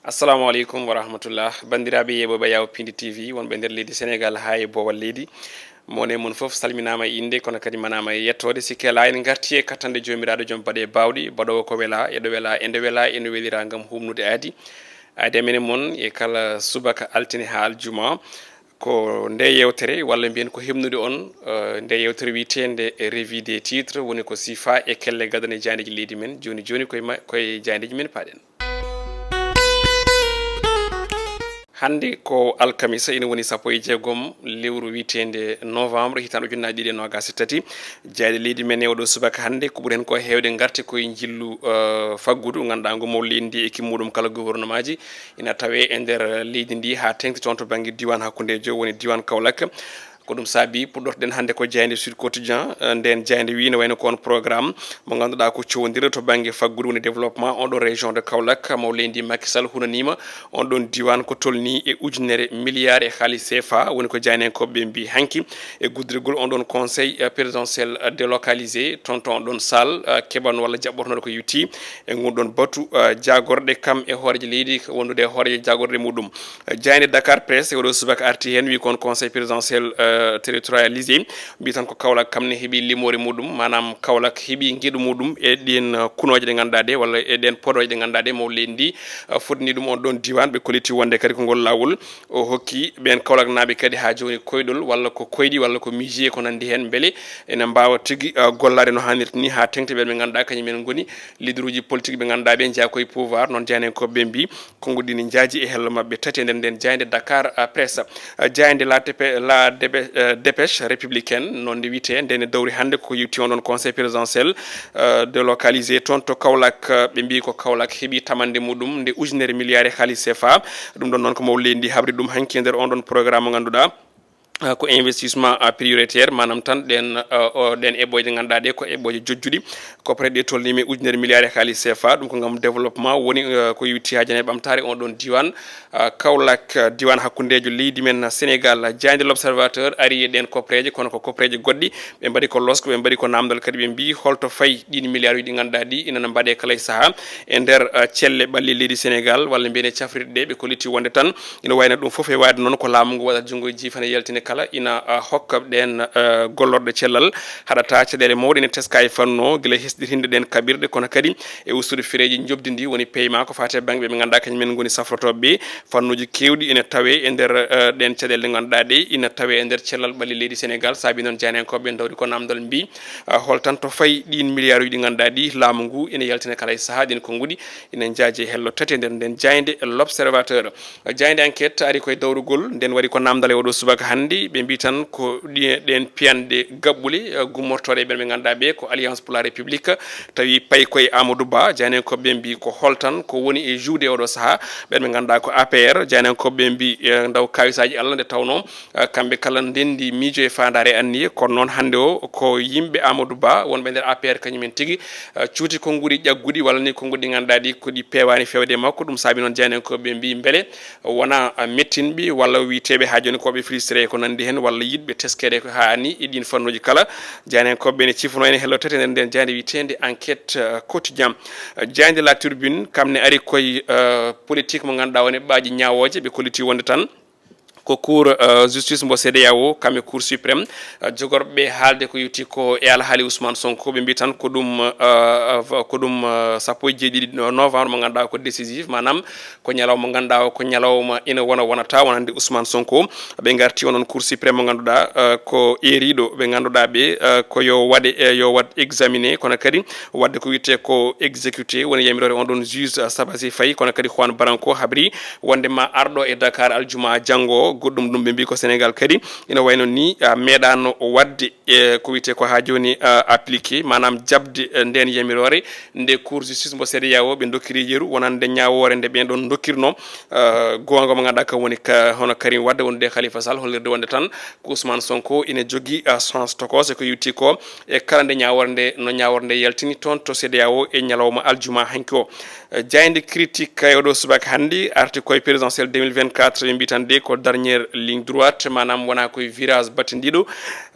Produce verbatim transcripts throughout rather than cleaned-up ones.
Assalamu aleykum wa rahmatullah. Banndiraaɓe yeeɓooɓe Yawo Pindi T V, wonɓe nder leydi Senegal haa e boowal leydi. Mo ne mon fof salminaama e innde, kono kadi manaama e yettoode. Sikke alaa, en ngarti e kattande Joomiraaɗo Joom baɗe baawɗi, baɗoowo ko welaa, eɗo welaa, ende welaa, eno welira ngam humnude aadi. Aadi amen e mon e kala subaka altine haa aljuma. Ko nde yewtere, walla mbiyen ko himnude on, eh, nde yewtere wiyeteende Revue des titres, woni ko sifa e kelle gadane jaandeeji leydi men. Jooni jooni koye ma-, koye jaandeeji men paaɗen. Hannde ko alkamisa, ina woni sappo e jeegom lewru wiyeteende novembre, hitaande ujunnaji ɗiɗi e noogas e tati. Jaayɗe leydi men e oɗo subaka hannde, ko ɓuri heen ko heewde ngarti koye njillu, eh, faggudu, ngannduɗaa ngu mawɗo leydi ndi e ekip muɗum kala gouvernement ji, ina tawe e nder leydi ndi haa teŋti toon to bannge diiwaan hakkundeejo, woni diiwaan Kaolack. Ko ɗum saabi puɗɗortoɗen hannde ko jaaynde Sud Quotidien, eh, nden jaaynde wi no wayno ko on programme mo ngannduɗaa ko cowndirɗo to bannge faggudu woni développement on ɗo région de Kaolack, mawɗo leydi Macky Sall hunaniima on ɗon diiwaan ko tolnii e ujunere milliard e haalis C F A, woni ko jaayndenkooɓe mbi hanki e guddirgol on ɗon conseil, eh, présidentiel, eh, délocalisé toon to on ɗon salle, eh, keɓan walla jaɓɓornooɗo ko yuti e ngun ɗon batu, eh, jaagorɗe kam e hooreejo leydi wondude e hooreejo jaagorɗe muɗum. Eh, jaaynde Dakar Presse e oɗo subaka arti heen, wi kon conseil présidentiel, eh, territorialisé, mbi tan ko Kaolack kam ne heɓi limoore muɗum, maanaam Kaolack heɓi ngeɗu muɗum e ɗin, eh, kunooje ɗe ngannduɗaa ɗe, walla e ɗen podooje ɗe ngannduɗaa ɗe, mawɗo leydi ndi, eh, fotni ɗum on ɗon diiwaan, ɓe kolliti wonde kadi ko ngol laawol o hokki ɓeen Kaolacknaaɓe kadi haa jooni koyɗol, walla ko koyɗi, walla ko miijii e ko nanndi heen, mbele ene mbaawa tigi, eh, gollaade no haanirta ni haa teŋti ɓeen ɓe ngannduɗaa kañum en ngoni leaderuuji politique ɓe ngannduɗaa ɓe njeyaa koye pouvoir, noon jaayndenkooɓe ɓe mbi konnguɗi ne njaaji e hello maɓɓe tati e nder nden jaaynde Dakar, eh, Presse. Eh, jaaynde La Tepe-, La Debe-, eh, Dépêche Républicaine, noon nde wiyetee, nde ne dawri hannde ko yewti on ɗon conseil présidentiel, eh, délocalisé toon to Kaolack, eh, ɓe mbi ko Kaolack heɓi tamande muɗum nde ujunere milliard e haalis C F A. Ɗum ɗon noon ko mawɗo leydi ndi habri ɗum hanki e nder on ɗon programme mo ngannduɗaa, eh, ko investissement, eh, prioritaire, maanaam tan ɗen, eh, o, ɗen eɓɓooje ɗe ngannduɗaa ɗe ko eɓɓooje jojjuɗi. Koppere ɗe tolniima e ujunere milliard e haalis C F A, ɗum ko ngam développement woni, eh, ko yewti haa jane ɓamtaare on ɗon diiwaan, eh, Kaolack, eh, diiwaan hakkundeejo leydi men Senegal. Jaaynde L'Observateur ari e ɗen koppereeje, kono ko koppereeje goɗɗi. Ɓe mbaɗi ko losko, ɓe mbaɗi ko naamndal kadi, ɓe mbi holto fayi ɗin milliard uji ɗi ngannduɗaa ɗi ina na mbaɗe kala e sahaa e nder, eh, celle ɓalli leydi Senegal, walla mbiyen e cafrirɗe ɗe. Ɓe kolliti wonde tan ina wayno ɗum fof e waade noon ko laamu ngu waɗata junngo e jiifa ne yaltine kala ina, ah, hokka ɗeen, ah, gollorɗe cellal. Haɗata caɗeele mawɗe ene teska e fannu o, gila hesɗitinde ɗeen kaɓirɗe, kono kadi e ustude fereeji njoɓdi ndi woni paiement ko faati e bannge ɓe ɓe ngannduɗaa kañum en ngoni safrotooɓe ɓe. Fannuuji keewɗi ene tawe e nder, ah, ɗeen caɗeele ɗe ngannduɗaa ɗe ina tawe e nder cellal ɓalli leydi Senegal. Saabi noon jaayndenkooɓe ɓe ndawri ko naamndal mbi, ah, hol tan to fayi ɗiin milliard uji ɗi ngannduɗaa ɗi laamu ngu ene yaltina kala e sahaa, ɗiin konnguɗi ina njaaji e hello tati e nder nden jaaynde L'Observateur. Jaaynde Enquête ari koye dawrugol, nden waɗi ko naamndal e oɗo subaka hannde. Ɓe mbi tan ko ɗi-, ɗeen piyanɗe gaɓɓule, eh, gummortooɗe e ɓen ɓe ngannduɗaa ɓe ko Alliance pour la République, tawi payi koye Amadou Ba. Jaayndenkooɓe ɓe mbi ko hol tan ko woni e juuɗe oɗo sahaa, ɓen ɓe ngannduɗaa ko A P R. Jaayndenkooɓe ɓe mbi, eh, ndaw kaawisaaji Allah nde tawnoo, eh, kamɓe kala ndenndi miijo e faandaare e anniye, kono noon hannde o ko yimɓe Amadou Ba wonɓe nder A P R kañum en tigi, eh, cuuti konnguɗi ƴagguɗi walla ni konnguɗi ɗi ngannduɗaa ɗi ko ɗi peewaani feewde e makko. Ɗum saabi noon jaayndenkooɓe ɓe mbi mbele wona, ah, mettinɓe walla wiyeteeɓe haa jooni ko ɓe frustré ko nanndi heen walla yiɗɓe teskeede ko haa ni e ɗiin fannuuji kala. Jaayndenkooɓe ɓe ne cifunoo ene hello tati e nder nden jaaynde wiyeteende Enquête, ah, Quotidien. Ah, jaaynde La Tribune kam ne ari koye, ah, politique mo ngannduɗaa woni ɓaaji ñaawooje, ɓe kolliti wonde tan ko Cour, ah, justice mbo C E D E A O kam e Cour suprême, ah, jogorɓe haalde ko yowti ko e alhaali Ousmane Sonko, ɓe mbi tan ko ɗum, ah, ah, ko ɗum, ah, sappo e jeeɗiɗi novembre mo ngannduɗaa ko décisif, maanaam ko ñalawma mo ngannduɗaa o ko ñalawma ina wona wonata wonande Ousmane Sonko. Ɓe ngarti onon Cour suprême mo ngannduɗaa, eh, ko eeriiɗo ɓe ngannduɗaa ɓe, eh, ko yo waɗe, eh, yo waɗ examiné, kono kadi waɗde ko wiyetee ko exécuté, woni yamiroore on ɗon juge, eh, Sabasy Faye, kono kadi Juan Branco habri wonde ma arɗo e Dakar aljuma janngo o. Goɗɗum ɗum ɓe mbi ko Sénégal kadi ina wayno ni, ah, meeɗaano waɗde e ko wiyetee ko haa jooni, ah, appliqué, maanaam jaɓde, eh, ndeen yamiroore nde Cour justice mbo C E D E A O ɓe ndokkiri yeru wonande ñaawoore nde ɓeen ɗoon ndokkirno, ah, goonga mo ngannduɗaa kam woni ka, hono Karim Wade wondude e Khalifa Sall, hollirde wonde tan ko Ousmane Sonko ina jogii, ah, chance tokose ko yowti ko e kala nde ñaawoore nde, no ñaawoore nde yaltini toon to C E D E A O e ñalawma aljuma hanki o. Eh, jaaynde Critique e oɗo subaka hannde arti koye présidentielle deux mille vingt-quatre, ɓe mbi tan de ko dernière ligne droite, maanaam wona koye virage battindiiɗo,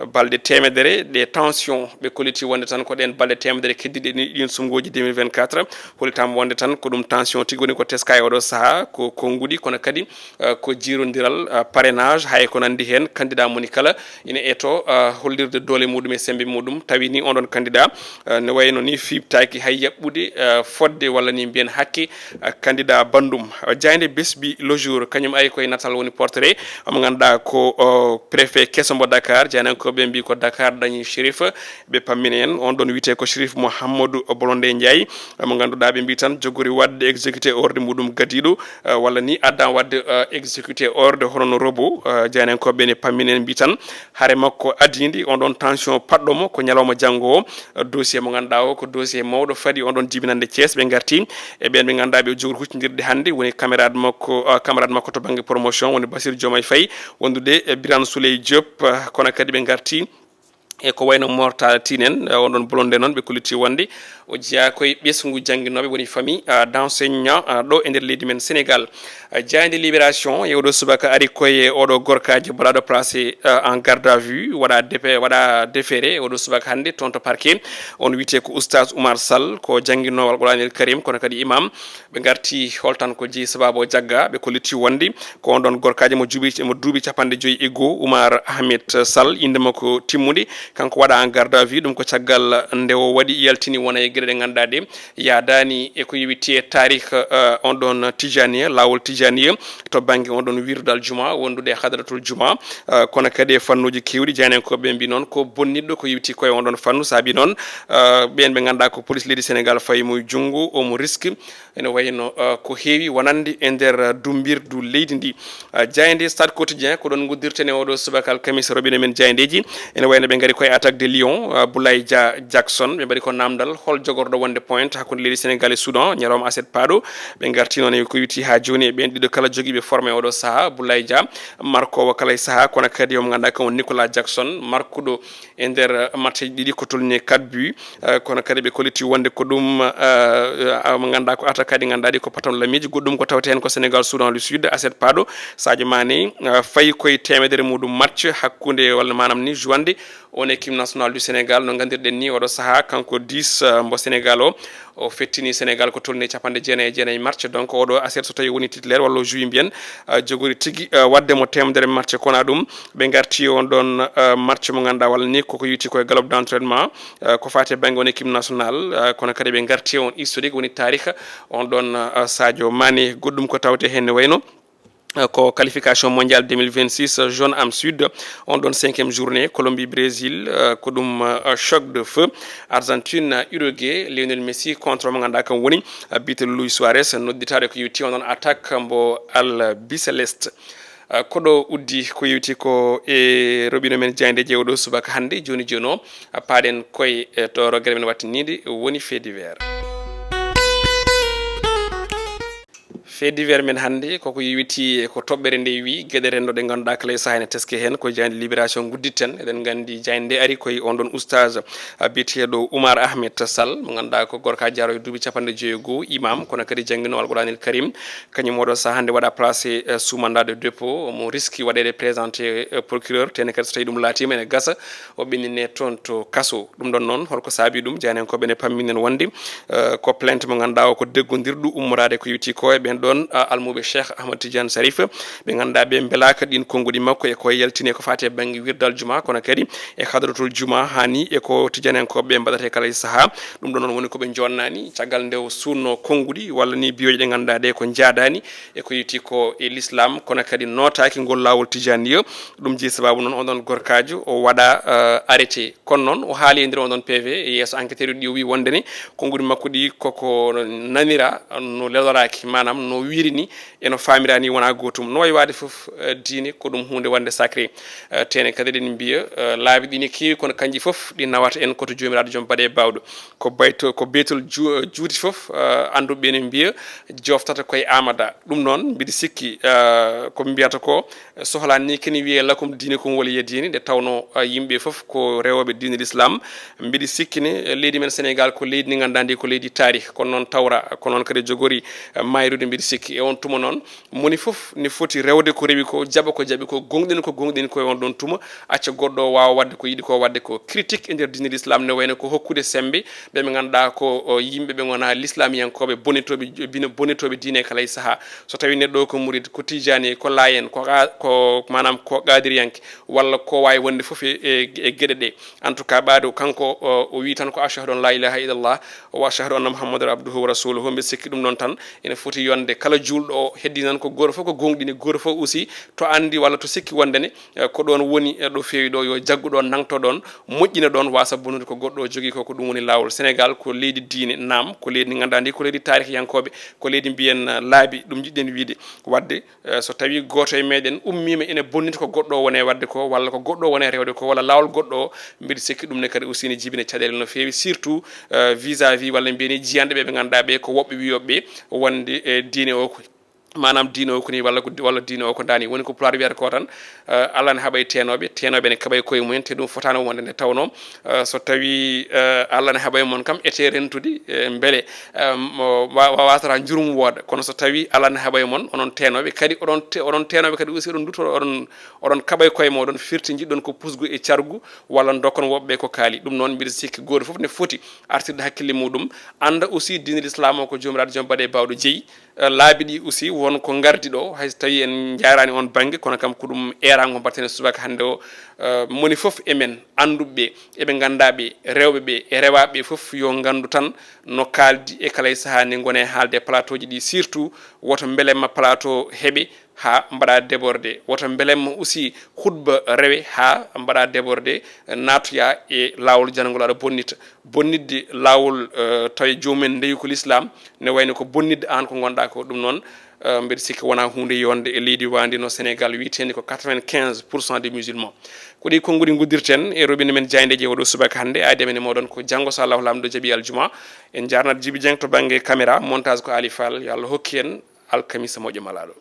balɗe temedere ɗe tension. Ɓe kolliti wonde tan ko ɗen balɗe temedere keddiɗe ni, ɗin sumngooji deux mille vingt-quatre, hollitaama wonde tan ko ɗum tension tigi woni ko teska e oɗo sahaa, ko konnguɗi, kono kadi eh, ko jiirondiral, eh, parrainage, hay ko nanndi heen, candidat moni kala ina eto, eh, hollirde doole muɗum e semmbe muɗum. Tawi ni on ɗon candidat, eh, ne wayno ni fiɓtaaki hay yaɓɓude, eh, fodde walla ni mbiyen hakke, eh, candidat banndum. Eh, jaaynde Besbi Le Jour, kañum ari koye natal woni portrait, mo ngannduɗaa ko, oh, préfet keso mbo Dakar, jaaynankoɓe mbi ko Dakar dañi Chérif, ɓe pammini en. On ɗon wiyetee ko Chérif Mouhamadou Blondin Ndiaye, eh, mo ngannduɗaa ɓe mbi tan jogori waɗde exécuté ordre muɗum gadiiɗo, eh, walla ni addan waɗde, eh, exécuté ordre hono no robot, eh, jaaynankoɓe ne pammini en mbi tan hare makko adindi on ɗon tension paɗɗo mo ko ñalawma janngo o, eh, dossier mo ngannduɗaa o ko dossier mawɗo fadi on ɗon jibinande Thiès. Ɓe ngarti e ɓen ɓe ngannduɗaa ɓe jogori huccindirde hannde woni camarade makko, eh, camarade makko to bannge promotion woni Bassirou Diomaye Faye wondude e Birane Souleye Diop, eh, kono kadi ɓe ngarti e ko wayno Mor Talla Tine en, eh, on ɗon bolonde noon ɓe kolliti wonde o jeyaa koye ɓesngu jannginooɓe woni famille, ah, d'enseignant, ah, ɗo e nder leydi men Sénégal. Ah, jaaynde Libération e oɗo subaka ari koye oɗo gorkaajo baɗaaɗo placé, ah, en garde à vue, waɗa dépe-, waɗa déféré oɗo subaka hannde toon to parquet. On wiyetee ko Oustaz Oumar Sall, ko jannginoowo Alquraanil Karim, kono kadi imam. Ɓe ngarti holtan ko jeyi sababu o jagga, ɓe kolliti wonde ko on ɗon gorkaajo mo juuɓi, mo duuɓi capanɗe joyi e goo, Oumar Ahmed Sall, innde makko timmude. Kanko waɗa en garde à vue, ɗum ko caggal nde o waɗi yaltini wona e geɗe ɗe ngannduɗaa ɗe yaadaani e ko yowiti e taarih, eh, on ɗon Tijaniya, laawol Tijaniya, to bannge on ɗon wirdal juma, wondude e hadratul juma, eh, kono kadi e fannuuji keewɗi, jaaynankoɓe mbi noon ko bonnitɗo ko yowiti koye on ɗon fannu, saabi noon, eh, ɓeen ɓe ngannduɗaa ko police leydi Sénégal fawi mo e junngo, omo riski, ene wayno, eh, ko heewi wonande e nder, eh, dumbirdu leydi ndi. Eh, jaaynde Stade Quotidien, ko ɗon nguddirten e oɗo subaka alkamisa roɓine men jaayndeeji. Ene wayno ɓe ngari koye attaque de Lyon, eh, Boulaye Dia Jackson. Ɓe mbaɗi ko namdal hol jogorɗo wonde point hakkunde leydi Sénégal e Soudan, ñalawma aset paaɗo. Ɓe ngarti noon e ko yowiti haa jooni e ɓeen ɗiɗo kala jogiiɓe forme e oɗo sahaa, Boulaye Dia, markoowo kala e sahaa, kono kadi omo ngannduɗaa kam woni Nicolas Jackson, markuɗo e nder match ɗiɗi ko tolni quatre buts, eh, kono kadi ɓe kolliti wonde ko ɗum, eh, eh, mo ngannduɗaa ko attaque kadi ngannduɗaa ɗi ko patron lamiiji, goɗɗum ko tawte heen ko Sénégal, Soudan du Sud, aset paaɗo, Sadio Mané, eh, fayi koye temedere muɗum match hakkunde walla maanaam ni jouande on équipe nationale du Sénégal, no nganndirɗen ni oɗo sahaa kanko dix, eh, mbo Sénégal o, o fettini Sénégal ko tolni capanɗe jeenayi e jeenayi match, donc oɗo aset so tawi woni titulaire walla o joue mbiyen, eh, jogori tigi, eh, waɗde mo temedere match, kono ɗum ɓe ngarti on ɗon, eh, match mo ngannduɗaa walla ni koko yowiti koye galop d'entraînement, eh, ko faati e bannge on équipe nationale, eh, kono kadi ɓe ngarti on historique woni taarih on ɗon, eh, Sadio Mané. Goɗɗum ko tawte heen ne wayno, eh, ko qualification mondiale deux mille vingt-six, eh, zone am sud, on ɗon cinquième journée, Colombie, Brésil, eh, ko ɗum, eh, choc de feu, Argentine, Uruguay, Lionel Messi contre mo ngannduɗaa kam woni, eh, biyeteeɗo Luis Suarez, nodditaade ko yowiti on ɗon attaque mbo Al Biceleste. Ah, ko ɗo uddi ko yewti ko e roɓino men jaayndeeji e oɗo subaka hannde. Jooni jooni o, ah, paaɗen koye, eh, to rogere men wattiniinde woni fait divers. Fait divers men hannde koko yewti ko toɓɓere nde wi geɗe renndo ɗe ngannduɗaa kala e sahaa ene teske heen. Ko jaaynde Libération ngudditten. Eɗen nganndi jaaynde nde ari koye on ɗon oustaz, ah, biyeteeɗo Oumar Ahmed Sall, mo ngannduɗaa ko gorko jaarowo e duuɓi capanɗe joyi e goo, imam, kono kadi jannginoowo Alquraanil Karim. Kañum oɗo sahaa hannde waɗa placé, eh, sous mandat de dépôt, omo riski waɗeede présenté, eh, procureur, tene kadi so tawi ɗum laatiima ene gasa o ɓennine toon to kaso. Ɗum ɗon noon, holko saabi ɗum? Jaaynankoɓe ne pamminen wonde, eh, ko plainte mo ngannduɗaa o ko deggondirɗo ummoraade ko yewti ko e ɓen ɗon, ah, almuɓe Cheikh Ahmad Tidiane Sarif. Ɓe ngannduɗaa ɓe mbelaaka ɗin konnguɗi makko e ko yaltini ko faati e bannge wirdal juma, kono kadi e hadratul juma, hani e ko tijanenkoɓe mbaɗata e kala e sahaa. Ɗum ɗon noon woni ko ɓe jonnani caggal nde o suunno konnguɗi walla ni biyoje ɗe ngannduɗaa ɗe ko jaadaani e ko yewti ko e l'islam, kono kadi nootaaki ngol laawol tijaniya. Ɗum jeyi sababu noon on ɗon gorkaajo o waɗa, eh, arrêté. Kono noon o haali e nder on ɗon P V e yeeso enquêteur uji ɗi, o wi wonde ne konnguɗi makko ɗi koko nanira no leloraaki, maanaam no wiiri ni e no faamira ni wonaa gootum. No wayi waade fof, eh, diine ko ɗum huunde wonde sacré. Eh, tene kadi eɗen mbiya, eh, laabi ɗi ne keewi, kono kanji fof ɗi nawata en ko to Joomiraaɗo Joom Baɗe Baawɗo. Ko bayto, ko beetol ju-, juuti fof, eh, annduɓe ne mbiya joftata koye Aamada. Ɗum noon mbiɗa sikki, eh, ko mbiyata ko, eh, sohlaani ni kene wiyee lakum diinukum waliya diini, nde tawnoo, eh, yimɓe fof ko rewooɓe diine l'islam. Mbiɗa sikki ne, eh, leydi men Sénégal ko leydi ndi ngannduɗaa ndi ko leydi taarih, kono noon tawra, kono noon kadi jogori, eh, mayrude. Mbiɗa sikki. E on tuma noon, moni fof ne foti rewde ko rewi ko, jaɓa ko jaɓi ko, gonɗina ko gonɗini ko e on ɗon tuma, acca goɗɗo o waawa waɗde ko yiɗi ko waɗde ko. Critique e nder diine l'islam ne wayno ko hokkude semmbe ɓe ɓe ngannduɗaa ko, o, yimɓe ɓe ngonaa lislamiyankooɓe, bonnitooɓe, bino bonnitooɓe diine e kala e sahaa. So tawii neɗɗo o ko murid, ko tijaani, ko laayen, ko qa-, ko, maanaam, ko qaadiriyanke, walla ko waawi wonde fof e, e, e geɗe ɗe. En tout cas, ɓaade o, kanko, o, o wii tan ko: "Ashhadu an la ilaha illallah wa ashhadu anna Muhammadan abduhu wa rasuluhu." Mbiɗa sikki ɗum ɗon tan ene foti yonde kala juulɗo o, heddi tan ko gooto fof ko gonɗini, gooto fof aussi to anndi walla to sikki wonde ne, eh, ko ɗoon woni, eh, ɗo feewi ɗo, yo jaggu ɗoon, nangto ɗoon, moƴƴina ɗoon, waasa bonude ko goɗɗo o jogii ko. Ko ɗum woni laawol. Sénégal ko leydi diine, naam, ko leydi ndi ngannduɗaa ndi ko leydi taarihiyankooɓe, ko leydi mbiyen, eh, laabi, ɗum njiɗɗen wiide. Waɗde, eh, so tawii gooto e meɗen ummiima ene bonnita ko goɗɗo o woni e waɗde ko, walla ko goɗɗo o woni e rewde ko, walla laawol goɗɗo o, mbiɗa sikki ɗum ne kadi aussi ne jibina caɗeele no feewi, surtout, eh, vis-à-vis walla mbiyen ni jiyanɗe ɓe ɓe ngannduɗaa ɓe ko woɓɓe wiyooɓe ɓe wonde, eh, diine o ko, maanaam diine o ko ni walla ko, walla diine o ko ndaani. Woni ko Pulaar wiyata ko tan, eh, Allah ne haɓa e teenooɓe, teenooɓe ne kaɓa e koye mumen, te ɗum fotaano wonde. Nde tawnoo, eh, so tawii, eh, Allah ne haɓa e mon kam, etee rentude, eh, mbele, eh, mo wa-, wa-, wasata njurum wooda. Kono so tawii Allah ne haɓa e mon, onon teenooɓe kadi, oɗon te-, oɗon teenooɓe kadi aussi, oɗon ndutto, oɗon, oɗon kaɓa e koye mooɗon, firti njiɗɗon ko pusgu e cargu, walla ndokkon woɓɓe ko kaali. Ɗum noon, mbiɗa sikki gooto fof ne foti artirde hakkille muɗum, annda aussi diine l'islam o ko Joomiraaɗo joom baɗe baawɗo jeyi. Eh, laabi ɗi aussi won ko ngardi ɗo, hay so tawii en njaaraani on bannge, kono kam ko ɗum eeraango mbaɗten e subaka hannde o. Eh, moni fof e men, annduɓe ɓe, eɓe nganndaa ɓe, rewɓe ɓe, e rewaaɓe ɓe fof, yo nganndu tan no kaaldi e kala e sahaa nde ngone haalde e plateau ji ɗi, surtout woto mbelemma plateau heɓe haa mbaɗa débordé. Woto mbelemma aussi khutba rewe haa mbaɗa débordé, naatoya e laawol janngol aɗa bonnita. Bonnitde laawol, eh, tawi joomum en ndewi ko l'islam, ne wayno ko bonnitde aan ko ngonɗaa ko. Ɗum noon, eh, mbeɗa sikki wonaa huunde yonde e leydi waandi no Sénégal, wiyeteende ko quatre-vingt-quinze pour cent des musulmans. Ko ɗi konnguɗi nguddirten e roɓinde men jaayndeeji e oɗo subaka hannde. Aadi amen e mooɗon ko janngo, so Allahu Laamɗo jaɓi, aljuma. En njaarnat Jibi Dieng to bannge caméra, montage ko Ali Fall. Yo Allah hokki en alkamisa moƴƴo malaaɗo.